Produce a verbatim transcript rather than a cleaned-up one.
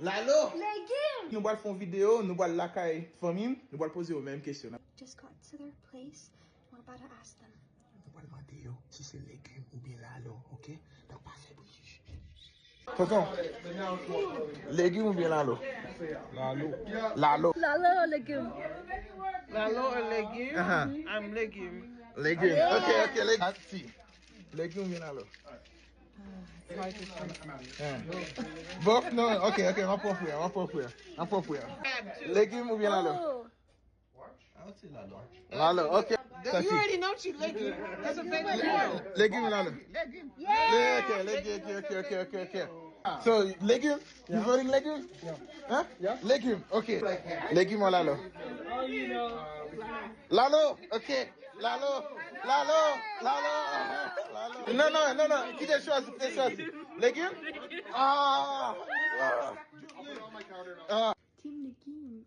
Lalo! Legim! Nou pral fè yon videyo, nou pral lakay fanmi m, nou pral poze yo menm kesyon. Just got to their place. We're about to ask them. Nou pral mande yo si se legim oubyen lalo, oke? Donk pa fè bri. Tonton, legim oubyen lalo? Lalo. Lalo. Lalo legim. Lalo or legim? Aha. I'm legim. Legim. Yeah. Oke, oke, legim. Ati. Legim oubyen lalo? It's hard to choose. Eh. Both? No, oke, oke, m ap ofri, m ap ofri, m ap ofri. Legim oubyen lalo? Oh. I would say lalo. Lalo, oke. You already know she legim. That's what they do. Legim oubyen lalo? Legim. Yeah. Oke, legim, oke, oke, oke, oke, oke. So, legim? You voting legim? Yeah. Huh? Yeah. Legim, oke. Legim or lalo? Lalo, oke. Lalo, lalo, lalo, lalo. Non, non, non, non. Kite chwazi, kite chwazi. Legim? Ah! Ah! Team legim.